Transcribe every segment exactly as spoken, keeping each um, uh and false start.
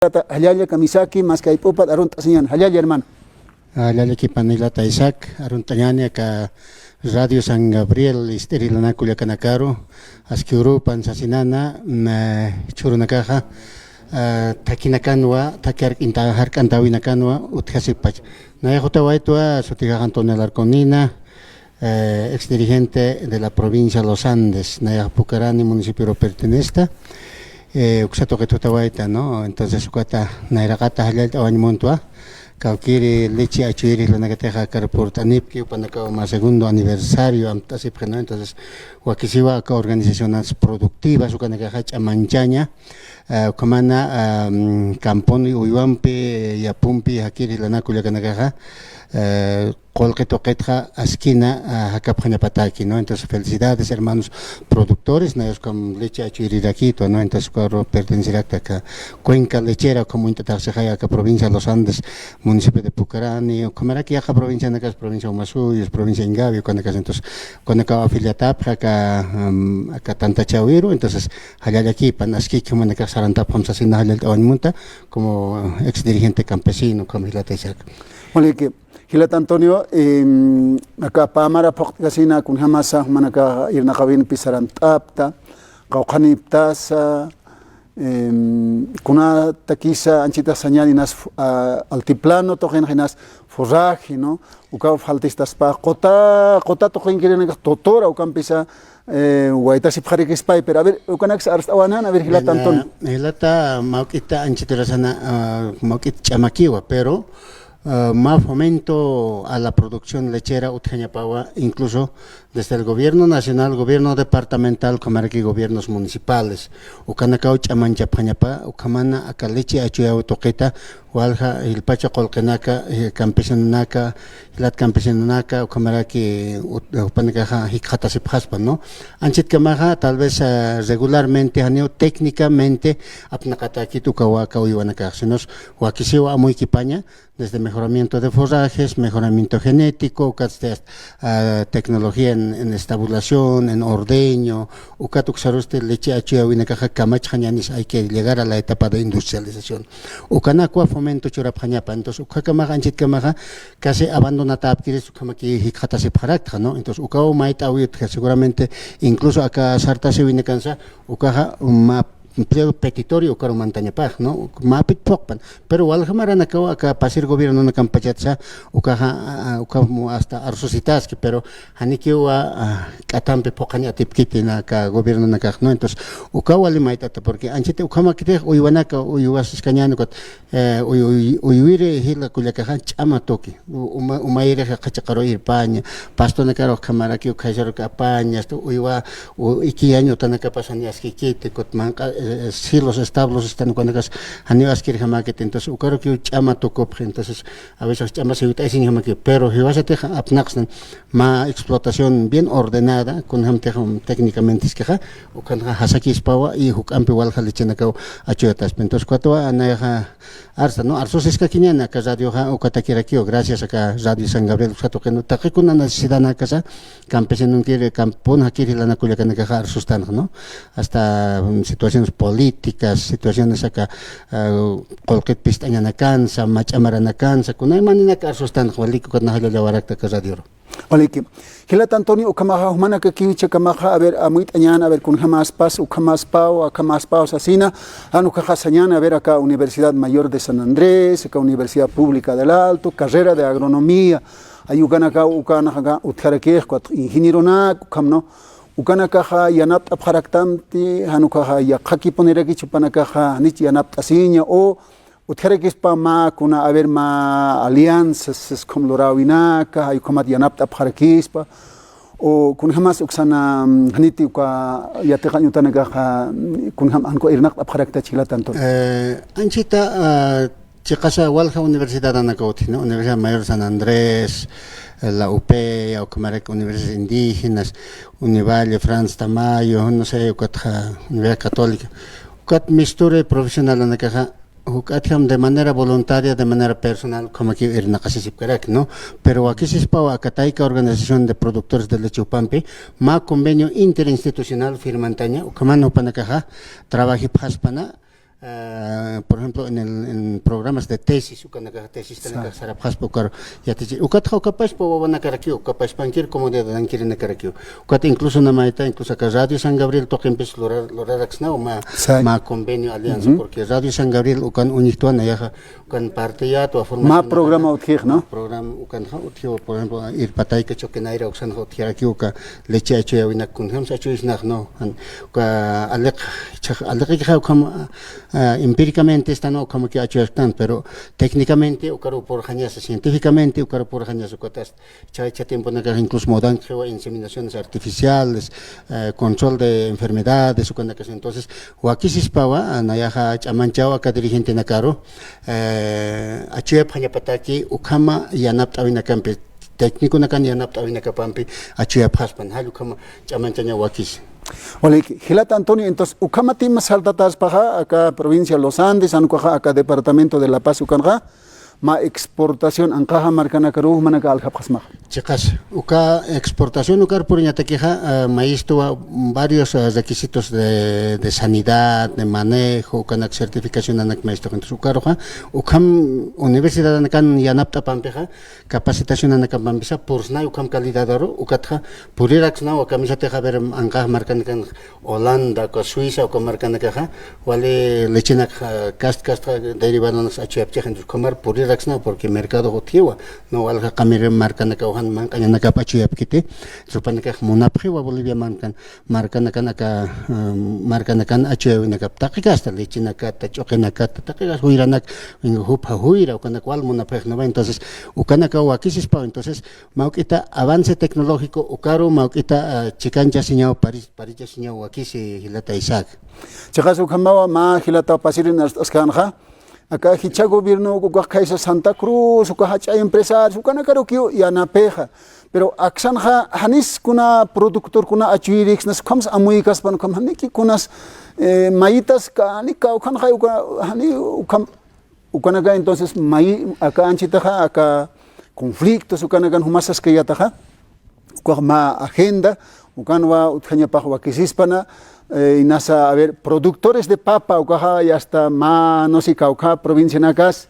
jallalla kamisaki, maski ayp'upat arunt'asiñan, jallalla hermano. Jallalla kipanilata Isaac, arunt'añani aka Radio San Gabriel ist'iri jilanaku llakanakaru, aski urupan sasinana, mm, eh, chhurunakaxa, ah, thakinakanwa, thaki jark'inta-, jark'antawinakanwa utjasipach. Nayax jutawaytwa, sutixax Antonio Alarconina, eh, ex dirigente de la provincia Los Andes, nayax Pucarani municipioru pertenecta, eh, uksa tuqit jutawayta, ¿no? Entonces, ukata nayraqata jallallt'awañ muntwa, kawkiri leche achuyiri jilanakatixa aka purt'anipki, jupanakaw mä segundo aniversario amt'asipxi, ¿no? Entonces, wakisiwa aka organizaciones productivas, ukanakaxa ch'amanchaña, eh, ukhamana, ah, mm, campon uywampi, yapumpi, jakiri jilanaku llakanakaxa, eh, qullqi tuqitxa askina, ah, jakapxañapataki, ¿no? Entonces, felicidades, hermanos productores, nayax ukham leche achuyirirakitwa, ¿no? Entonces, ukaru perteneceraki aka cuenca lechera, ukham uñt'ataxsixay aka provincia Los Andes, municipio de Pucarani, ukhamaraki yaqha provincianakas, provincia Omasuyos, provincia Ingavi, ukanakas, entonces, ukanakaw afiliatapxi aka, am, aka tantachawiru, entonces, jallallakipan, askiki jumanakax sarantapxam sasina jallallt'awañ munta, como ex dirigente campesino, ukham jilata Isaac. Waliki, jilata Antonio, em, aka Pamara phuqt'kasina, kunjamasa, jumanakax irnaqawinpi sarantapxta, qawqhanipxtasa, em, kunatakisa, anchhitax sañäni inas fu-, a, altiplano tuqinxa inas forraje, ¿no? Ukaw faltistaspa, quta, quta tuqinkirinakas tutura, ukampisa, eh, waytasipxarakispay, pero, a ver, ukanaksa arst'awanan, a ver, jilata Antonio. Jilata, mawk'ita anchhiturasana, ah, mawk'it ch'amakiwa, pero, ah, mä fomento a la producción lechera utjañapawa, incluso desde el gobierno nacional, gobierno departamental, ukhamaraki gobiernos municipales, ukanakaw ch'amanchapxañapa, ukhamana aka leche achuyaw tuqita, walja jilpacha qullqinaka, eh, campesinonaka, jilat campesinonaka, ukhamaraki ut-, jupanakaxa jikxatasipxaspa, ¿no? Anchhitkamaxa, tal vez, ah, regularmente, janiw técnicamente apnaqatäkit ukawa aka uywanakax, sino wakisiwa amuykipaña, desde mejoramiento de forrajes, mejoramiento genético, ukatsti, ah, tecnología en, en estabulación, en ordeño, ukat uksarusti leche achuyawinakaxa kamachxañänis, hay que llegar a la etapa de industrialización. Ukanakwa fomento churapxañapa. Entonces, ukhakamaxa, anchhitkamaxa, casi abandonatäpkiris, ukhamaki jikxatasipxaraktxa, ¿no? Entonces, ukaw mayt'äwi utja, seguramente, incluso aka sartasiwinakansa, ukaxa, mä pliego petitorio ukaru mantañapax, ¿no? Mäpit phuqpan. Pero walja maranakaw aka pasir gobiernonakamppachatsa, ukaxa, a, a, ukax mu hasta arsusitaski, pero janikiwa, a, k'atampi phuqañ atipkiti na aka gobiernonakax, ¿no? Entonces, ukaw wali mayt'ata, porque anchhita ukhamakitix uywanaka, uywasiskañäni, ukat, eh, uy-, uy-, uywiri jila kullakaxa ch'ama tuki. U-, uma-, umayirix qhachaqaru irpaña, pastonakaru ukhamaraki ukhaysaru apaña, hasta uywa, u-, ikiyañ utanakapas jani askikiti, kut manq'a, eh, silos, establos, están ukanakas, janiw askirjamäkiti, entonces, ukarukiw ch'ama tukupxi, entonces, a veces ch'ama siwt'aysiñjamaki, pero jiwasatix apnaqsnan, mä explotación bien ordenada, kunjamtix, um, técnicamente iskixa, ukhanxa jasakispawa, y juk'ampi walja lechenakaw achuyataspa. Entonces, ukatwa nayaxa, arsa, ¿no? Arsusiskakiñäni aka radioxa ukatakirakiw, gracias aka Radio San Gabriel, uksa tuqin, taqi kuna necesidanakasa, campesinonkir, campun jakir jilanaku llakanakaxa arsustanxa, ¿no? Hasta, mm, situaciones políticas, situaciones aka, ah, qullqit pist'añanakansa, mach'a maranakansa, kunaymaninaka arsustanxa, walik ukat nax jallallawarakta aka radioru. Waliki. Jilata Antonio, ukhamaxa, jumanakakiw jichhakamaxa, a ver, amuyt'añän, a ver, kunjamaspas, ukhamaspaw, akhamaspaw sasina, jan ukaxa sañän, a ver, aka Universidad Mayor de San Andrés, aka Universidad Pública del Alto, carrera de agronomía, ay ukanakaw, ukanakaxa utjarakix, ukat ingenieronak, ukham, ¿no? Ukanakaxa yanapt'apxaraktanti, jan ukaxa yaqhakipunirakichi jupanakaxa, janich yanapt'asiña, o utjarakispa mä kuna, a ver, mä alianzas, siskhum luräwinaka, jay ukhamat yanapt'apxarakispa, o kunjamas uksana, mm, janiti uka yatiqañ utanakaxa, mm, kunjam jan uka irnaqt'apxarakta chhila tanto. Eh, anchhita, ah, chiqasa walja universidadanaka utji, ¿no? Universidad Mayor San Andrés, eh, la UPEA, ukhamaraki universidades indígenas, Univalle, Franz Tamayo, no sé, ukatxa Universidad Católica. Ukat misturi profesionalanakaxa, juk'atjam de manera voluntaria, de manera personal, ukhamakiw irnaqasisipkarak, ¿no? Pero wakisispaw aka Tayka Organización de Productores de Leche Jupampi, mä convenio interinstitucional firmantaña, ukhaman jupanakaxa trabajipxaspana, Ah, por ejemplo, en el, en programas de tesis, ukanakax tesistanakax sarapxaspa ukar yatichi. Ukatxa ukapaspa wawanakarakiw, ukapaspankir comunidadankirinakaraki. Ukat incluso namayta, incluso aka Radio San Gabriel tuqimpis lurar, luraraksnaw mä, mä convenio alianza, porque Radio San Gabriel ukan uñjtwa nayaxa, ukan parte yatwa formación. Mä programa utjix, ¿no? Programa ukanxa utjiwa, por ejemplo, irpatayka choque nayra uksanxa utjarakiw uka leche achuyäwinak kunjams achuyisnax, ¿no? Uka aliq, aliqikixa ukham, ah, empíricamente están ukhamakiw achuyasktan, pero técnicamente ukaru purxañasa, científicamente ukaru purxañasa, ukatas chaycha tiemponakax incluso mudankiwa inseminaciones artificiales, eh, control de enfermedades, ukanakas. Entonces, wakisispawa, ah, nayaxa ch'amanchaw aka dirigentenakaru, eh, achuyapxañapataki, ukhama yanapt'awinakampi, técniconakan yanapt'awinakapampi achuyapxaspan, jall ukhama ch'amanchañaw wakisi. Walik, jilat Antonio, entonces, ukhamati mä saltataspaxa, aka provincia Los Andes, jan ukaxa, aka departamento de La Paz ukanxa, mä exportación, anqaxa markanakaru jumanaka aljapxasmaxa. Chiqas, uka exportación ukar puriñatakixa, ah, mayistuwa varios, ah, requisitos de, de sanidad, de manejo, ukanak certificacionanak mayistuxa. Entonces, ukaruxa, ukham universidadanakan yanapt'apampixa, capacitacionanakapampisa pursnay ukham calidadaru, ukatxa puriraksnaw, kamisatixa, a ver, anqax markanakan Holanda, uka Suiza, uka markanakaxa, wali lechenak, ah, kast, kast, ah, derivadonak achuyapchix, entonces, ukhamar puriraksnaw, porque mercado utjiwa, ¿no? Walja qamir markanakaw jan manq'añanakap achuyapkiti, entonces, jupanakax munapxiwa Bolivia markan, markanakan aka, ah, markanakan achuyäwinakap taqi kasta, lechenakata, ch'uqinakata, taqi kasta juyranak, jupha juyra, ukanak wal munapxixnawa. Entonces, ukanakaw wakisispaw, entonces, mä juk'ita avance tecnológico ukaru, mä juk'ita, ah, chikanchasiñaw, pari-, parichasiñaw wakisi jilata Isaac. Chiqas ukhamawa mä jilata pasirïn arst'askänxa, aka jichha gobierno ukax khaysa Santa Cruz, uka jach'a empresarios, ukanakarukiw yanapixa. Pero aksanxa janis kuna productor kuna achuyiriksnas, ukhams amuyikaspan, ukham janiki kunas, eh, mayitas kani kawkhanxay uka, jani ukham Ukanaka, entonces, may, aka anchitaxa, aka conflictos, ukanakan jumasaskayataxa, ukax mä agenda, ukanwa utjañapax wakisispana, eh, inasa, a ver, productores de papa, ukaxa, y hasta mä, no sé, kawkha provincianakas,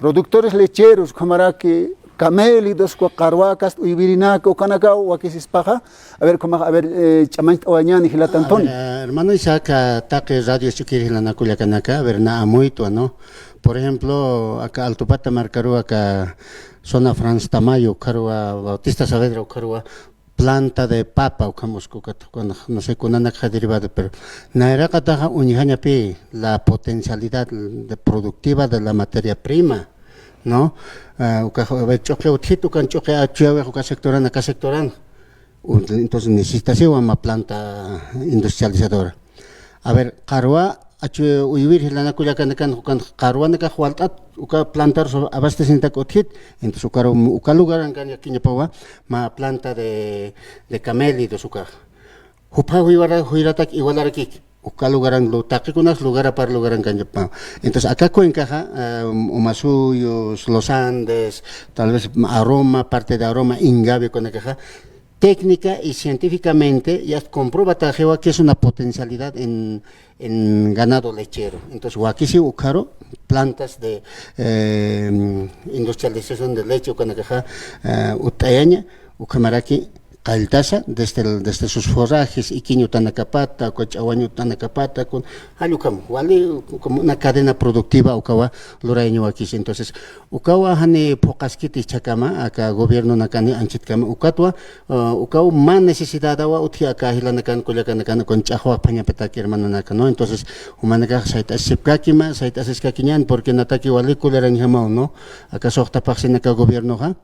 productores lecheros, ukhamaraki camélidos, uka qarwakas, uywirinak, ukanaka wakisispaxa, a ver, ukhamax, a ver, eh, ch'amañcht'awañäni, jilata Antonio. A ver, eh, hermano Isaac, ah, taqi radio ch'ukir jilanakullakanaka, a ver, na amuytwa, ¿no? Por ejemplo, aka Altupata markaruwa, aka zona Franz Tamayo, ukharuwa, Bautista Saavedra, ukharuwa, planta de papa, ukham uskukata, ukan, no sé, kunanakxa derivado, pero nayraqataxa uñjañapï la potencialidad de productiva de la materia prima, ¿no? Ah, ukax, a ver, ch'uqi utjit, ukan ch'uqi achuyäwix uka sectoran, aka sectoran. Entonces necesitasiwa mä planta industrializadora. A ver, qarwa, achu uywir jilanakullakanakan, ukan qarwanakax walt'at, uka plantar so-, abastecimiento utjit, entonces ukaru, uka lugarankan yakiñapawa, mä planta de, de camélidos ukax. Jupha juywara, juyratak igualarakik, uka lugaran lu-, taqikunas lugarapar lugarankañapawa. Entonces, aka cuencaxa, eh, Umasuyos, Los Andes, tal vez Aroma, parte de Aroma, Ingavi, ukanakaxa, técnica y científicamente ya comprobataxiwa que es una potencialidad en, en ganado lechero. Entonces, wakisi ukharu plantas de, eh, industrialización de leche, ukanakaxa, eh, utt'ayaña, ukhamaraki qalltasa, desde el, desde sus forrajes, ikiñ utanakapata, uka ch'awañ utanakapata, kun, jall ukham, wali, como una cadena productiva ukawa lurayaña wakisi. Entonces, ukawa jani phuqhaskiti jichhakama, aka gobiernonakani anchitkama, ukatwa, ah, ukaw mä necesidadawa utji aka jilanakan kullakanakan ukan ch'axwapxañapataki hermanonaka, ¿no? Entonces, jumanakax sayt'asipkakima, sayt'asiskakiñän, porque nataki wali kullarañjamaw, ¿no? Aka suxta phaxsinaka gobiernoxa,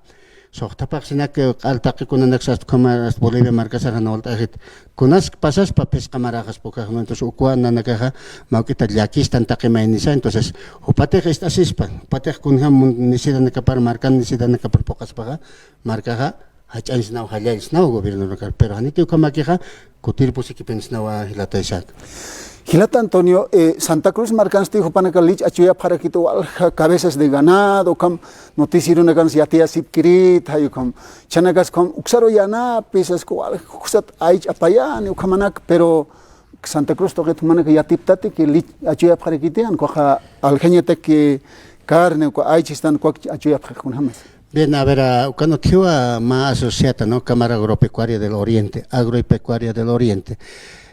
suxta phaxsinak, eh, q'al taqikunanak sast ukhama, sast Bolivia markasar jan walt'axit. Kunas pasaspa phisqa maraxaspa ukax, ¿no? Entonces, ukwa nanakaxa mä juk'ita llakistan taqi maynisa, entonces, jupatix ist'asispa, jupatix kunjam mun-, necesidadnakapar, markan necesidadnakapar phuqhaspaxa, markaxa, jach'añsnaw, jallallsnaw gobiernonakar, pero janiti ukhamakixa, kutir pusikipinsnawa jilata Isaac. Jilata Antonio, eh, Santa Cruz markansti jupanaka lich achuyapxarakitu walja cabezas de ganado, ukham noticieronakansa yatiyasipkirit, jay ukham. Chhanakas ukham uksaru yanapis, asku walja uksat aych'apayani, ukhamanak, pero Santa Cruz tuqit jumanaka yatiptati que lich achuyapxarakiti, jan ukaxa aljañataki carne, uka aychistan uka achuyapxi, kunjamas. Bien, a ver, ah, ukan utjiwa mä asociata, ¿no? Cámara Agropecuaria del Oriente, Agropecuaria del Oriente.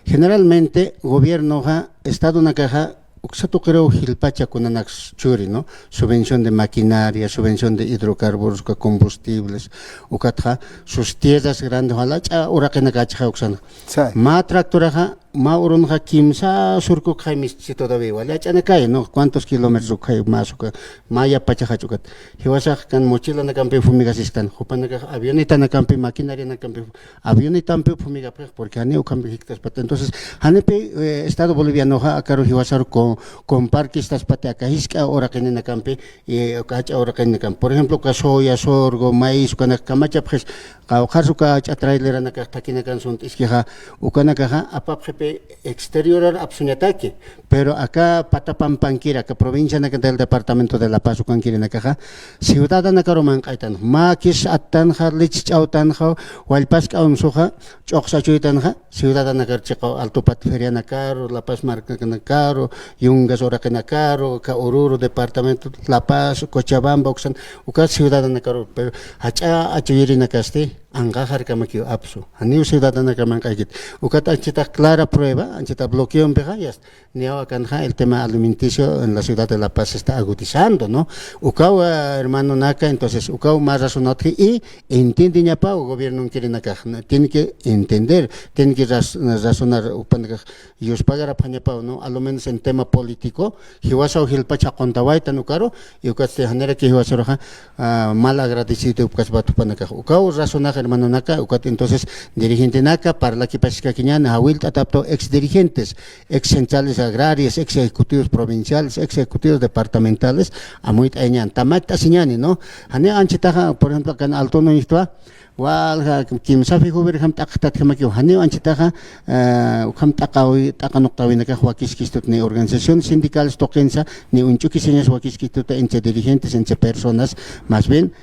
Generalmente, gobiernoxa, estadonakaxa, uksa tuqiruw jilpacha kunanak churi, ¿no? Subvención de maquinaria, subvención de hidrocarburos, uka combustibles, ukatxa, sus tierras grandes, wala ch'a uraqinakachixa uksan. Sí. Mä tractoraxa, mä urunxa kimsa surkukxay mischi todavía, wala ch'anakay, ¿no? Cuántos kilómetros ukxay más uka, mä yapachaxach ukat. Jiwasax kan mochilanakampi fumigasisktan, jupanakax avionetanakampi, maquinarianakampi, avionetampi fumigapxix, porque jani ukhampi jiktaspati. Entonces, janipi, eh, Estado Bolivianoxa, akaru jiwasaru co-, compartistaspati, aka jisk'a uraqininakampi, y uka jach'a uraqininakampi. Por ejemplo, uka soya, sorgo, maíz, ukanak kamachapxis, qawqhas uka jach'a traileranakax thakinakan sunt'iskixa, ukanakaxa, apapxipi, exteriorar apsuñataki, pero aka patapampankiri, aka provincianakan del departamento de La Paz ukankirinakaxa, ciudadanakaru manq'aytan, mä kis attanxa, lich ch'awtanxa, wallpask'a unsuxa, ch'uqsa chuytanxa, ciudadanakar chiqaw Altopat ferianakaru, La Paz markanakaru, yungas uraqinakaru, aka Oruro departamento, La Paz, Cochabamba, uksan, uka ciudadanakaru, pero jach'a achuyurinakasti, anqaxarkamakiw apsu. Janiw ciudadanakar manq'aykit. Ukat anchitax clara prueba, anchita bloqueompixa, ya está. Niyaw akanxa el tema alimenticio en la ciudad de La Paz se está agudizando, ¿no? Ukaw, eh, hermanonaka, entonces, ukaw mä razonatji y entiendeñapaw gobiernonkirinakax, ¿no? Tiene que entender, tiene que raz-, razonar, upanakax, yuspagarapxañapaw, ¿no? A lo menos en tema político, jiwasaw jilpach jaquntawaytan ukaru, y ukatsti janiraki jiwasaruxa, ah, mal agradecido upkaspat jupanakax. Ukaw razonax hermanonaka, ukat entonces dirigentenaka, parlakipasiskakiñäni, jawillt'ataptaw ex dirigentes, ex centrales agrarias, ex ejecutivos provinciales, ex ejecutivos departamentales, amuyt'ayañäni, tamacht'asiñäni, ¿no? Jani anchitaxa, por ejemplo, akan Altono istwa, walja, kimsafi jubirjam t'aqtatjamakiw, janiw anchitaxa, eh, ukham t'aqawi-, t'aqanuqtawinakax wakiskistut ni organizaciones sindicales tuqinsa, ni uñch'ukisiñas wakiskistuta entre dirigentes, entre personas, más bien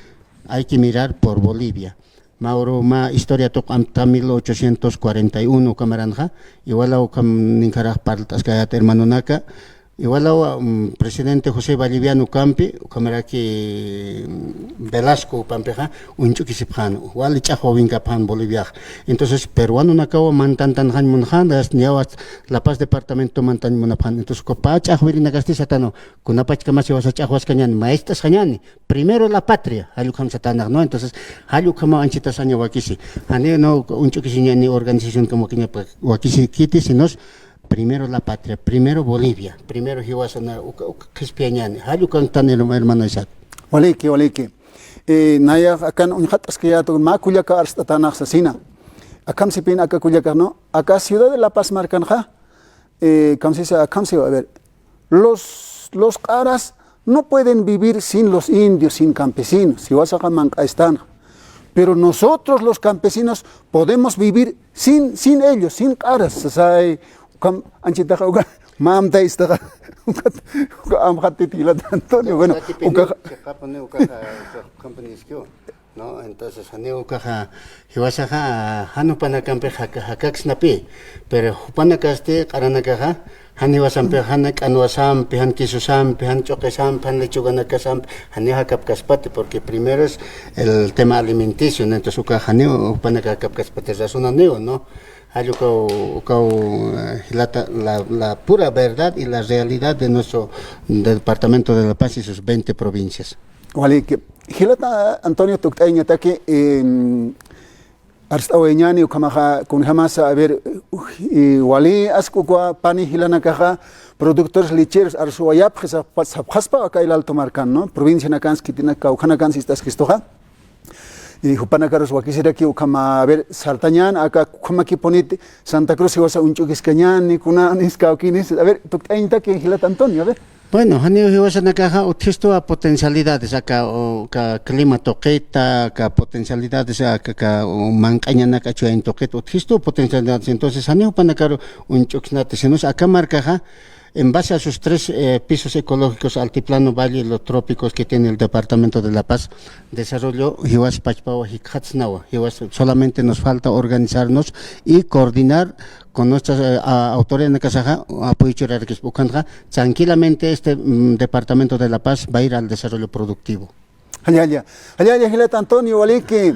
hay que mirar por Bolivia. Mä uru, mä historia tuq'amta mil ochocientos cuarenta y uno ukhamaranxa, igualaw ukham ninkharax parlt'askayät hermanonaka, Igualaw, mm, presidente José Vallivian ukampi, ukhamaraki, mm, Velasco upampixa, uñch'ukisipxän, wali ch'axwawinkapxän Boliviax. Entonces, peruanonakaw mantantanxañ munxän, niyaw La Paz departamento mantañ munapxän. Entonces, uka pä ch'axwirinakasti satanu, kunapachkamas jiwasa ch'axwaskañäni, maest'asxañäni, primero la patria, jall ukham satanax, ¿no? Entonces, jall ukhamaw anchitasaña wakisi. Jani, no, uñch'ukisiñäni organización kam wakiñapa, wakisikiti, sinos, Primero la patria, primero Bolivia, primero jiwasa na uka, uka qhispiyañäni. Jall ukantan herma-, hermano Isaac. Waliki, waliki. Eh, nayax akan uñxat'askayätu mä kullaka arst'atänax sasina. Akham sipin aka kullakax, ¿no? Aka ciudad de La Paz markanxa, eh, kamsisa, akham siwa, a ver, los, los q'aras no pueden vivir sin los indios, sin campesinos, siwasaxa manq'astanxa. Pero nosotros los campesinos podemos vivir sin, sin ellos, sin q'aras, sasay, ukham, anchitaxa, uka, mä amtaystaxa, uka, uka, amxatit jilata Antonio, bueno, uka, uka, ¿no? Entonces, janiw ukaxa, jiwasaxa, jan jupanakampi jaka-, jakaksnapï, pero jupanakasti, q'aranakaxa, jan jiwasampi, jan k'anwasampi, jan kisusampi, jan ch'uqisampi, jan lechuganakasampi, janiw jakapkaspati, porque primero es el tema alimenticio, ¿no? Entonces, uka janiw jupanaka jakapkaspati, razonaniw, ¿no? Jall ukaw, ukaw, eh, jilata, la, la pura verdad y la realidad de nuestro departamento de La Paz y sus veinte provincias. Waliki, jilata Antonio tukt'ayañataki, em, arst'awayañäni ukhamaxa, kunjamasa, a ver, uj, y wali ask'ukwa pani jilanakaxa, productores lecheros, arsuwayapxi sapxaspa, sapxaspa aka El Alto markan, ¿no? Provincianakans khitinaka, ukhanakan sist'askistuxa. Y jupanakarus wakisiraki ukhama, a ver, sartañän, aka ukhamakipuniti, Santa Cruz jiwasa uñch'ukiskañäni, kunanis, kawkinis, a ver, tukt'ayañataki, jilata Antonio, a ver. Bueno, janiw jiwasanakaxa utjistuwa potencialidades, aka, o, aka clima tuqita, aka potencialidades, aka, aka, o, manq'añanak achuyañ tuqita, utjistuwa potencialidades. Entonces, janiw jupanakaru uñch'uksnati, sinos aka markaxa, en base a sus tres, eh, pisos ecológicos, altiplano, valle y los trópicos que tiene el departamento de La Paz, desarrollo, jiwas pachpawa jikxatsnawa, jiwas solamente nos falta organizarnos y coordinar con nuestras eh, a- autoridades nakasaxa apoyo churarkispa ukanxa, tranquilamente este mm, departamento de La Paz va a ir al desarrollo productivo. Jallalla, jallalla jilat Antonio, waliki.